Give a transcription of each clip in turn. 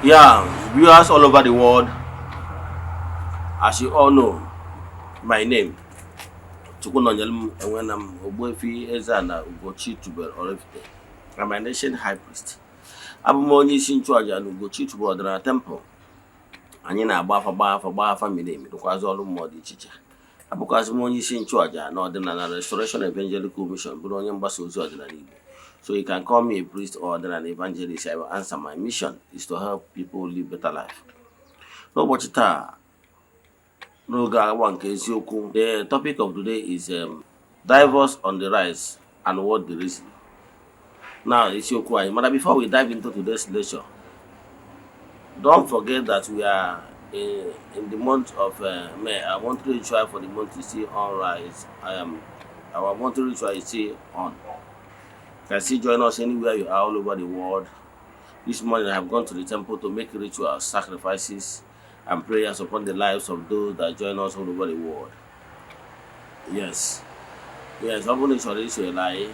Yeah, viewers all over the world, as you all know, my name, Chukwunonyelum Enwenam Ogbuefi Eze-Ana Ugochi Tubelu Oraifite. I'm an ancient high priest. Abụ m onye isi nchụaja na Ugochi Tubelu Ọdịnala Temple. Anyị na-agba afa, gbaa afa, gbaa afa miri emi, rụkwazị ọrụ mmụọ dị iche iche. Abụkwazị m onye isi nchụaja na Ọdịnala Restoration Evangelical Mission, bụrụ onye mgbasa ozi ọdịnala Igbo. So you can call me a priest or ọdịnala evangelist. I will answer. My mission is to help people live better life. N'ụbọchị taa, n'oge awa nke eziokwu, the topic of today is divorce on the rise and what the reason. Now, isiokwu anyị. Mana before we dive into today's lecture, don't forget that we are in the month of May. Our monthly ritual for the month is still on rise. Our monthly ritual is still on. You can still join us anywhere you are all over the world. This morning I have gone to the temple to make rituals, sacrifices, and prayers upon the lives of those that join us all over the world. Yes, ọ bụrụ na ị chọrọ isonyere anyị,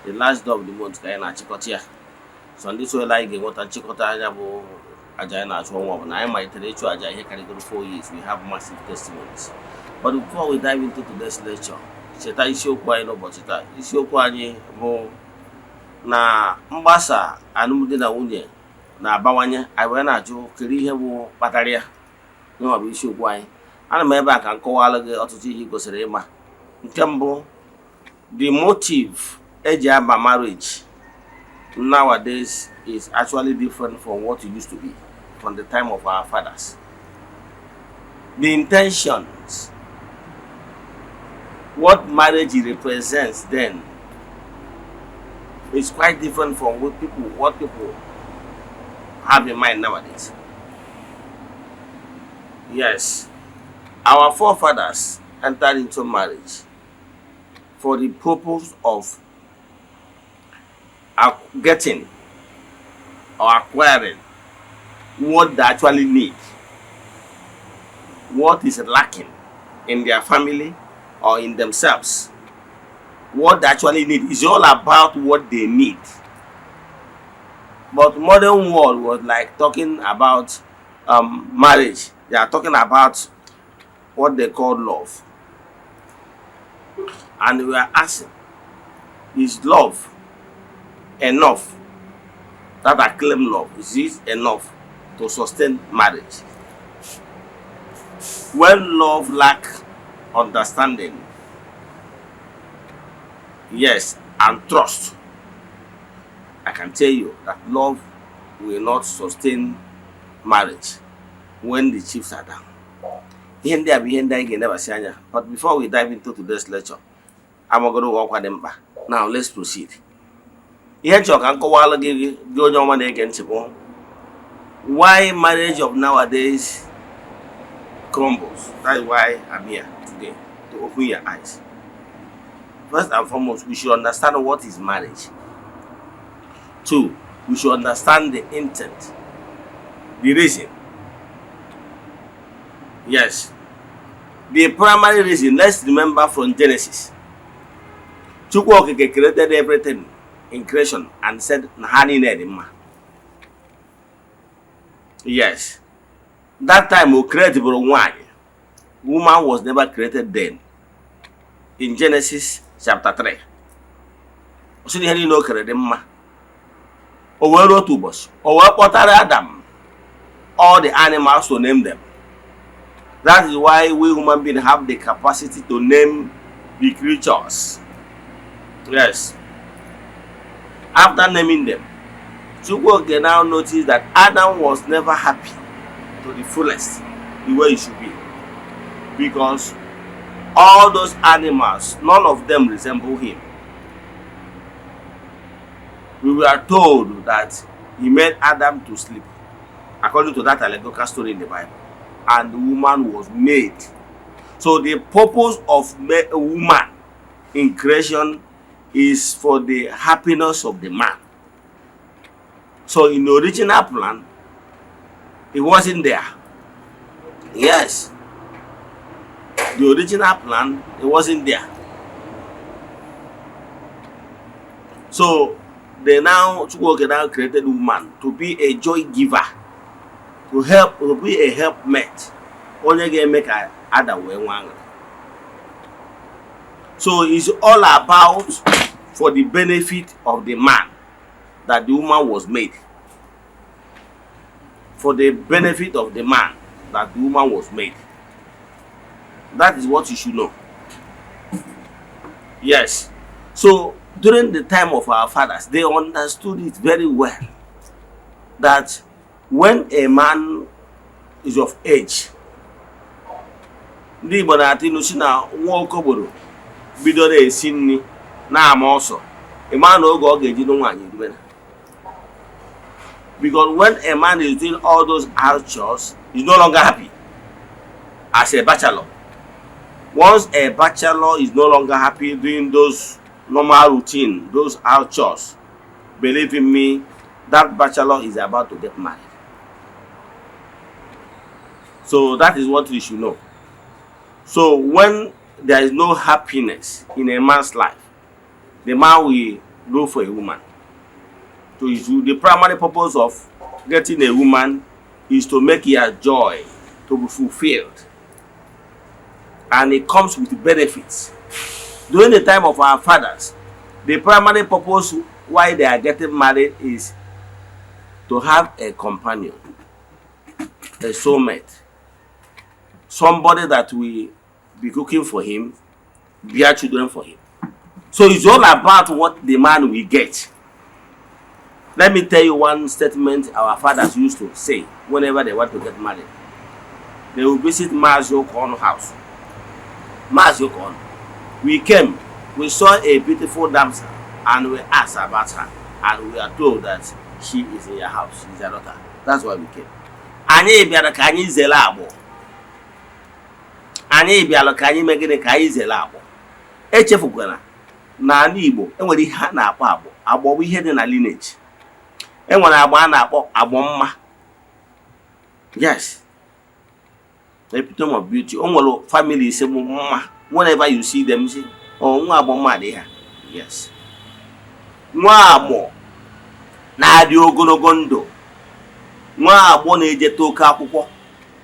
the last day of the month ka anyị na-achịkọta ya. So ndị sonyere anyị ga-enweta nchịkọta anya bụ aja anyị na-achụ ọnwa ọbụla. Anyị malitere ịchụ aja ihe karịgoro 4 years. We have massive testimonies. But before we dive into today's lecture, cheta isiokwu anyị n'ụbọchị taa. Isiokwu anyị bụ na mgbasa alụmdi na nwunye na-abawanye. Anyị wee na-ajụ, kedu ihe bụ kpatara ya? Nwa bụ isiokwu anyị. Ana m ebe a ka m kọwalụ gị ọtụtụ ihe ị kwesịrị ịma. Nke mbụ, the motive eji aba marriage nowadays is actually different from what it used to be from the time of our fathers. The intentions, what marriage represents then, is quite different from what people have in mind nowadays. Yes, our forefathers entered into marriage for the purpose of getting or acquiring what they actually need, what is lacking in their family or in themselves. What they actually need is all about what they need. But modern world was like talking about marriage. They are talking about what they call love. And we are asking, is love enough? That I claim love, is it enough to sustain marriage? When love lack understanding, yes, and trust, I can tell you that love will not sustain marriage when the chips are down. Ihe ndị a bụ ihe ndị anyị ga-enebasị anya. But before we dive into today's lecture, amagoro ọkwa dị mkpa. Now let's proceed. Ihe nchọrọ ka m kọwalụ gị, gị onye ọma na-ege ntị, bụ why marriage of nowadays crumbles. That is why I'm here today, to open your eyes. First and foremost, we should understand what is marriage. Two, we should understand the intent, the reason. Yes, the primary reason. Let's remember from Genesis, Chukwu Okike created everything in creation and said na ha niile dị mma. Yes, that time o create bụrụ nwanyị. Woman was never created then. In Genesis chapter 3, ọ sị na ihe niile o kere dị mma. O wee ruo otu ụbọchị, o wee kpọtara Adam all the animals to name them. That is why we human beings have the capacity to name the creatures. Yes, after naming them, Chukwu now noticed that Adam was never happy to the fullest the way he should be, because all those animals, none of them resemble him. We were told that he made Adam to sleep, according to that allegorical story in the Bible, and the woman was made. So the purpose of a woman in creation is for the happiness of the man. So in the original plan, it wasn't there. Yes, the original plan, it wasn't there. So they now, Chukwu now created woman to be a joy giver. To help, to be a helpmate, onye ga-eme ka Adam wee nwee aṅụrị. So it's all about for the benefit of the man that the woman was made. For the benefit of the man that the woman was made. That is what you should know. Yes. So during the time of our fathers, they understood it very well that when a man is of age, ndị Igbo na-atụ ilu si na nwa okoboro bidoro esi nri na-ama ọsọ, ịma na oge ọ ga-eji nụ nwaanyị erubela, because when a man is doing all those house chores, he's no longer happy as a bachelor. Once a bachelor is no longer happy doing those normal routine, those house chores, believe in me, that bachelor is about to get married. So that is what you should know. So when there is no happiness in a man's life, the man will look for a woman. So the primary purpose of getting a woman is to make your joy to be fulfilled, and it comes with benefits. During the time of our fathers, the primary purpose why they are getting married is to have a companion, a soulmate, somebody that will be cooking for him, bear children for him. So it's all about what the man will get. Let me tell you one statement our fathers used to say whenever they want to get married. They will visit Mazi Okono house. Mazi Okono, we came, we saw a beautiful damsel and we asked about her, and we are told that she is in your house, she's your daughter. That's why we came. Anyị bịara ka anyị zere agbụ. Anyị bịara ka anyị mee gịnị? Ka anyị zere agbụ. Echefukwara n'ala Igbo, enwere ihe a na-akpọ agbụ. Agbụ bụ ihe dị na lineage. Enwere agba a na-akpọ agbụ mma. Yes, the epitome of beauty. O nwere family ise bụ mma. Whenever you see them, say, "Oh, nwa agbụ mma dị ha." Yes, nwa agbụ na-adị ogologo ndụ, nwa agbụ na-ejete oke akwụkwọ,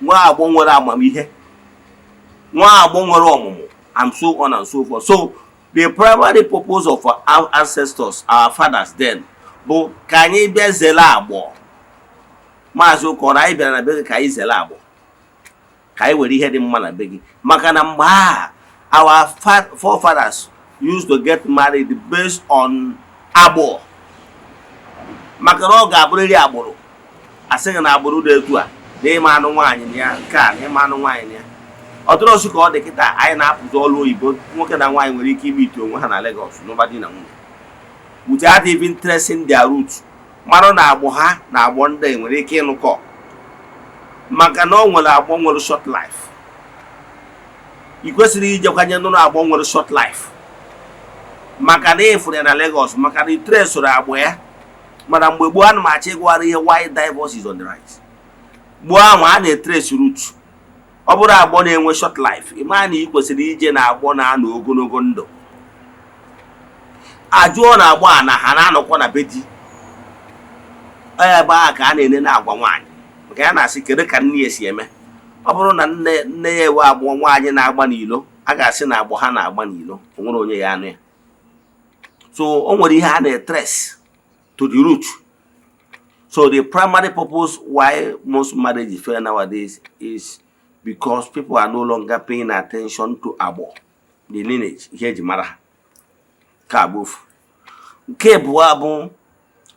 nwa agbụ nwere amamihe, nwa agbụ nwere ọmụmụ, and so on and so forth. So the primary purpose of our ancestors, our fathers then, bụ ka anyị bịa zere agbụ. Maazị Ụkọrọ, anyị bịara na be gị ka anyị zere agbụ, ka anyị were ihe dị mma na be gị, maka na mgbe a our forefathers used to get married based on agbụ, maka na ọ ga-abụrịrị agbụrụ. Asịghị na agbụrụ dị etu a na ịma anụ nwaanyị na ya, nke a na ịma anụ nwaanyị na ya. Ọ dịrọsị ka ọ dị kịta. Anyị na-apụta ọrụ oyibo, nwoke na nwaanyị nwere ike ime ite onwe ha na Lagos n'ụba di na nwunye without even tracing their root, mara na agbụ ha na agbụ ndị nwere ike ịnụkọ, maka na ọ nwere agbụ nwere short life. Ị kwesịrị ijekwanye nụrụ agbụ nwere short life, maka na ịfụrụ ya na Lagos, maka na itresoro agbụ ya. Mana mgbe gboo, ana m achọ ịgwara ihe why divorce is on the rise. Gboo ahụ a na-etrace root. Ọ bụrụ agbọ na-enwe short life, ị maa na ị kwesịrị ije na agbọ na-anọ ogologo ndụ. Ajụọ na agbọ a na ha na-anọkwa na be di ebe a ka a na-ene na agwa nwaanyị, maka ya na-asị kedu ka nne ya si eme. Ọ bụrụ na nne nne ya ewe agbọ nwaanyị na-agba n'ilo, a ga-asị na agbọ ha na-agba n'ilo, o nwere onye ya anụ ya. So o nwere ihe a na-etrace to the root. So the primary purpose why most marriages fail nowadays is because people are no longer paying attention to agbọ, the lineage, ihe eji mara ha ka agba ofu. Nke abụọ bụ,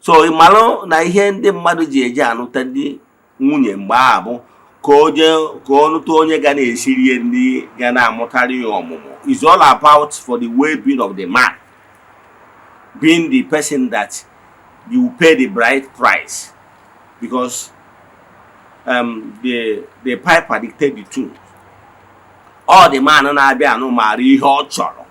so ị malụ na ihe ndị mmadụ ji eje anụta ndị nwunye mgbe ahụ bụ ka o jee ka ọ nụta onye ga na-esiri ya nri, ga na-amụtarị ya ọmụmụ. Is all about for the well-being of the man, being the person that you pay the bride price, because the piper dictate the tune. Ọ the man na-abịa anụ maara ihe ọ chọrọ.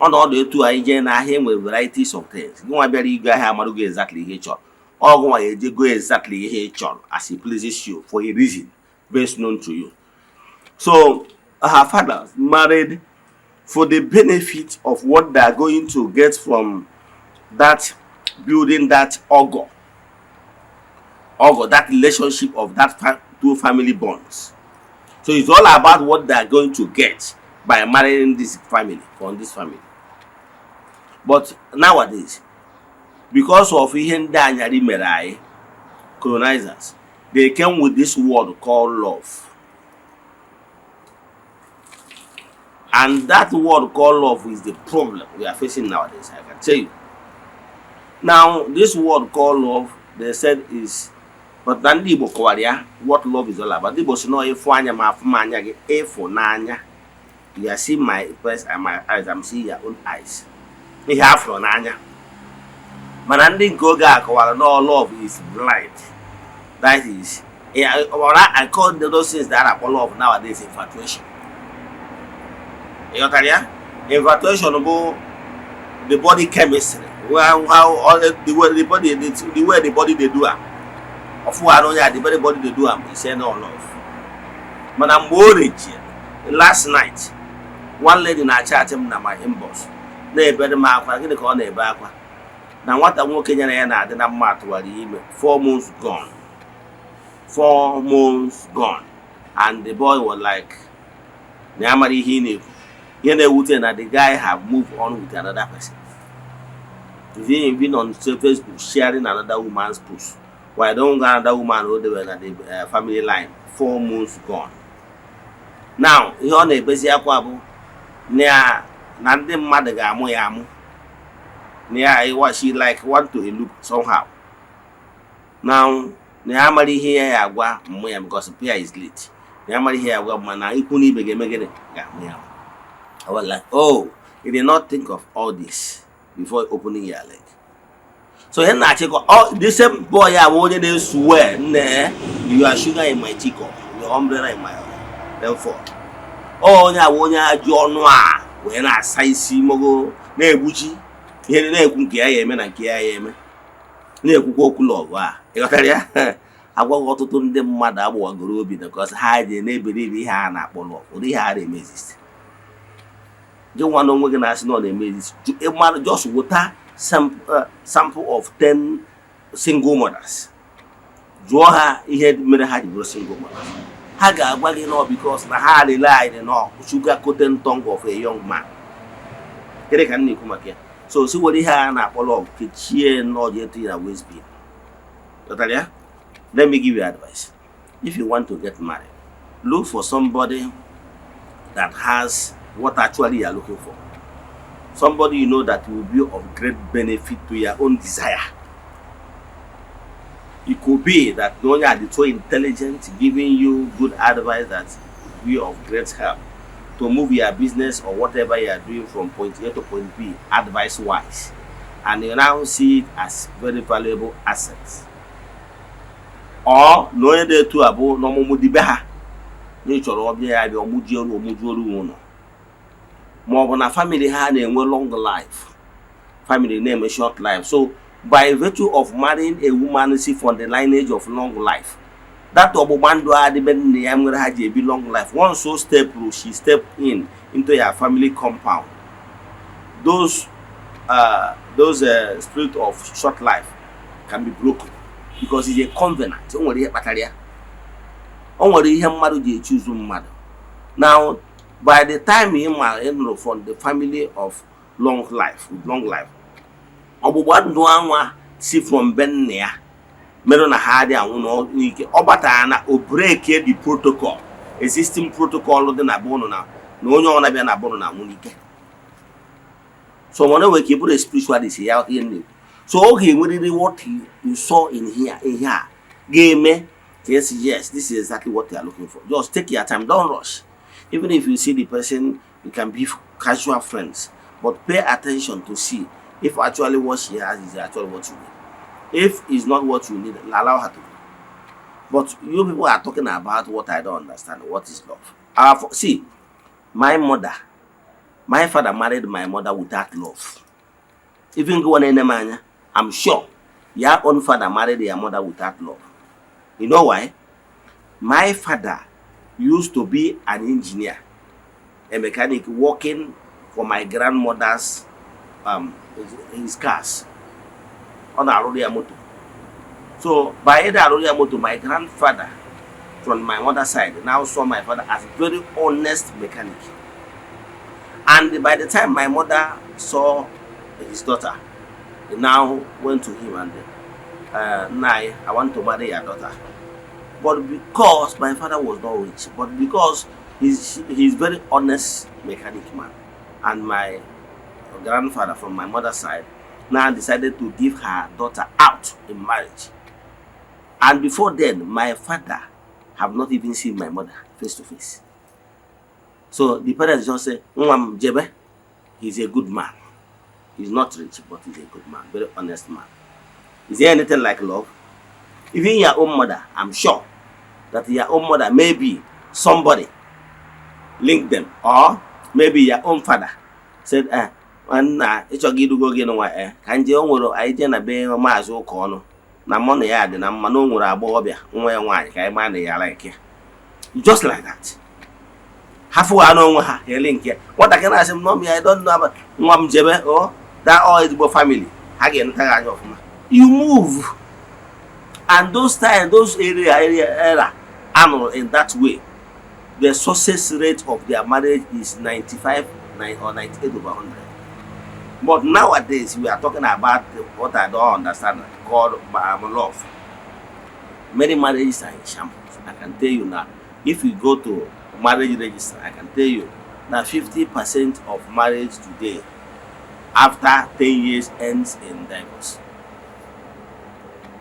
Ọnọdụ etu anyị jee n'ahịa, enwere varieties of things. Gị nwa bịara igo ahịa amarugo exactly ihe ị chọrọ. Ọgụ nwa ya ejego exactly ihe ị chọrọ as it pleases you for a reason best known to you. So her fathers married for the benefit of what they are going to get from that building, that ogo. Ọgọ, that relationship of that two family bonds. So it's all about what they are going to get by marrying this family from this family. But nowadays, because of ihe ndị anyarị mere anyị, colonizers, they came with this word called love, and that word called love is the problem we are facing nowadays. I can tell you now, this word called love, they said is, but na ndị Igbo kọwara ya what love is all about. Ndị Igbo si na ịfụ anya ma afụ m anya gị ịfụnanya. You are seeing my face and my eyes, I'm seeing your own eyes. Ihe afụrụ n'anya. Mana ndị nke oge a kọwara na love is blind. That is, yeah, or I call those things that are love nowadays infatuation. Ịghọtara ya? Infatuation bụ the body chemistry, well, how all the way the body the way the body dey do am. Ọfụghara onye a, the very body dey do am, he say no love. Mana mgbe o rejie, last night, one lady na-achat m na my inbox, na-ebere m akwa. Gịnị ka ọ na-ebe akwa? Na nwata nwoke nyere ya na-adị na mma atụwara ya ime. 4 months gone, 4 months gone, and the boy was like na ya mara ihe ị na-ekwu. Ihe na-ewute na the guy have moved on with another person. He's even on Facebook sharing another woman's post. Why don't go another woman o debere na the family line? 4 months gone now. Ihe ọ na-ebezi akwa bụ na ndị mmadụ ga-amụ ya amụ na ya what she like want to elope somehow now. Na ya amara ihe ya agwa mmụ ya because prayer is late. Na ya amara ihe ya agwa ma na ikwu na ibe ga-eme gịnị, ga-amụ ya. I was like, "Oh, you did not think of all this before opening your leg." So ihe na-achịkọ, oh, the same boy a bụ onye na-esuwe nne, "You are sugar in my teacup, your umbrella in my rainfall." Ọ onye a bụ onye ajụ ọnụ a wee na-asa isi mogo, na-egbuchi ihe, na-ekwu nke ya ya eme na nke ya ya eme, na-ekwukwa okwu love a. Ịghọtara ya? Agwaghị ọtụtụ ndị mmadụ agbawagoro obi because ha ji na-ebelieve ihe a na-akpọ love. Ụdị ihe a na-eme exist? Gị nwa na onwe gị na-asị na ọ na-eme exist, mmadụ just weta sample of 10 single mothers, jụọ ha ihe mere ha ji bụrụ single mothers. Ha ga-agwa gị nọ because na ha rely nọ sugar coated tongue of a young man. Gịnị ka m na-ekwu maka ya? So si were ihe a na-akpọ love kechie nnọọ, ji etinye na waste bin. Ghọtara ya? Let me give you advice. If you want to get married, look for somebody that has what actually you are looking for, somebody you know that will be of great benefit to your own desire. It could be that onye are so intelligent, giving you good advice that will be of great help to move your business or whatever you are doing from point A to point B, advice wise, and you now see it as very valuable assets. Or na onye dị etu a bụ n'ọmụmụ dibe ha na ị chọrọ ọbịa ya bịa ọmụjuoru ọmụjuoru ụlọ, ma ọ bụ na family ha na-enwe long life, family na-eme short life. So by virtue of marrying a woman si from the lineage of long life, that ọgbụgba ndụ adịbe nne ya nwere ha ji ebi long life, once so step she step in into your family compound, those spirit of short life can be broken because it's a covenant. O nwere ihe kpatara ya, o nwere ihe mmadụ ji echuzu mmadụ. Now, by the time ị ma ị nụrụ from the family of long life, with long life, ọgbụgba ndụ anwa si from be nna ya mere na ha adị anwụ n'ike, ọ batara na o break the protocol, existing protocol dị na be ụnụ na onye ọbụla bịa na be ụnụ na-anwụ n'ike. So mana nwere ka ị bụrụ spiritualist ya ihe m na-ekwu. So ọ ga-enwerịrị what you saw in here, ihe a ga-eme ka esi, "Yes, this is exactly what you are looking for." Just take your time, don't rush. Even if you see the person, you can be casual friends, but pay attention to see if actually what she has is actually what you need. If it's not what you need, allow her to go. But you people are talking about what I don't understand. What is love? See, my mother, my father married my mother without love. Even go on anya, I'm sure your own father married your mother without love. You know why? My father used to be an engineer, a mechanic, working for my grandmother's his cars. Ọ na-arụrụ ya moto. So by ịda arụrụ ya moto, my grandfather from my mother side now saw my father as very honest mechanic. And by the time my mother saw his daughter, he now went to him and, "Nna, I want to marry your daughter." But because my father was not rich, but because he's very honest mechanic man, and my grandfather from my mother's side now decided to give her daughter out in marriage. And before then, my father have not even seen my mother face to face. So the parents just say, "Nwa m, jebe, he's a good man. He's not rich, but he's a good man, very honest man." Is there anything like love? Even your own mother, I'm sure that your own mother, maybe somebody link them, or maybe your own father said, "Eh, nna ịchọga irugo gị nwa, eh, ka nje o nwere anyị jee na be maazị ụka ọnụ na mụ na ya dị na mma na o nwere agbọghọbịa nwa ya nwaanyị ka anyị maa na ya like ya." Just like that, ha fụwa n'onwe ha ele nke nwatakịrị na-asị m, "Mommy, I don't know about." "Nwa m, jebe o that all ezigbo family ha ga-eneta gị anya ọfụma." You move. And those time, those area era anụrụ in that way, the success rate of their marriage is 95 9 or 98 over 100. But nowadays we are talking about what I don't understand, called love. Many marriages are in shambles. I can tell you now, if you go to marriage register, I can tell you that 50% of marriage today, after 10 years, ends in divorce,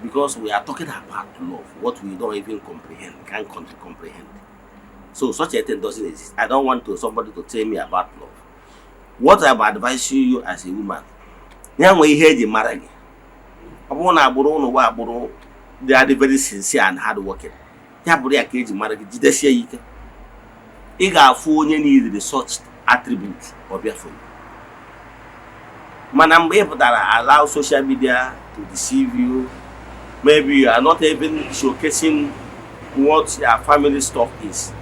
because we are talking about love, what we don't even comprehend, can't comprehend. So such a thing doesn't exist. I don't want to somebody to tell me about love. What I'm advising you as a woman, ya nwee ihe eji mara gị. Ọ bụrụ na agbụrụ ụnụ gba agbụrụ they are very sincere and hard working, ya bụrụ ya ka eji mara gị, jidesie ya ike. Ị ga-afụ onye needed such attribute ọ bịa for you. Mana mgbe ị pụtara, allow social media to deceive you, maybe you are not even showcasing what your family stuff is,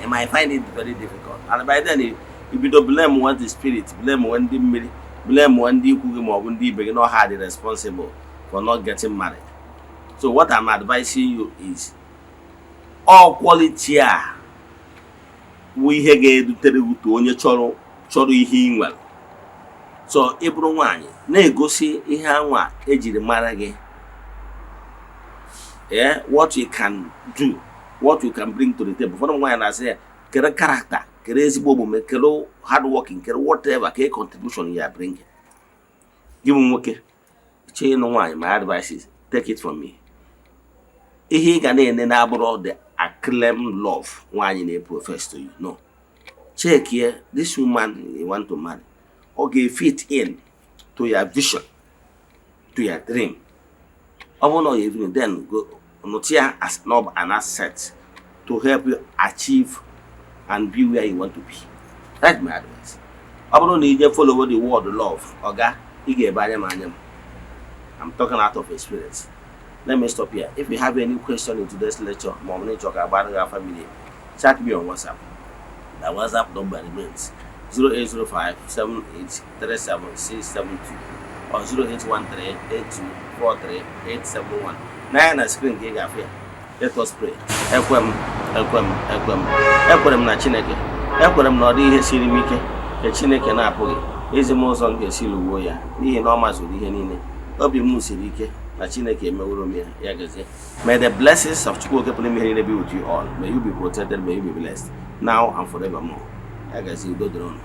you might find it very difficult. And by then you bido blame one the spirit, blame one ndị mmiri, blame one ndị ikwu gị maọbụ ndị ibe gị na ha dị responsible for not getting married. So what I'm advising you is, all quality a wụ ihe ga-edutere gị to onye chọrọ ihe ị nwere. So ị bụrụ nwaanyị na-egosi ihe anwa ejiri mara gị, yeah, what you can do, what you can bring to the table. Ụfọdụ nwaanyị na-asị ya kere character, kere ezigbo omume, kere hard working, kere whatever, kere contribution you are bringing. Gị bụ nwoke chọọ ịnụ nwaanyị, my advice is, take it from me, ihe ị ga na-ene na-abụrụ the acclaim love nwaanyị na-profess to you. No, check here, this woman you want to marry, ọ ga-fit in to your vision, to your dream? Ọ bụrụ na ọ ga-even, then go nụta ya as an asset to help you achieve and be where you want to be. That's my advice. Ọ bụrụ na ije follow the word love, oga, ị ga-ebe anya m anya m. I'm talking out of experience. Let me stop here. If you have any question in today's lecture, ma ọ bụ na ịchọ ka agbara gị afa miri, chat me on WhatsApp. The WhatsApp number remains 0805 7837672 or 0813 8243 871. Na ya na screen ka ị ga-afụ ya. Let us pray. Ekwe m, ekwe m, ekwe m, ekwere m na Chineke. Ekwere m na ọ dị ihe siri m ike nke Chineke na-apụghị ezi m ụzọ m ga-esi lụgbuo ya, n'ihi na ọ mazuru ihe niile. Obi m siri ike na Chineke emeworo m ya. Ya gazie. May the blessings of Chukwu Oke pụrụ ime ihe niile be with you all. May you be protected, may you be blessed now and forevermore. Ya gazie, udo dịrị unu.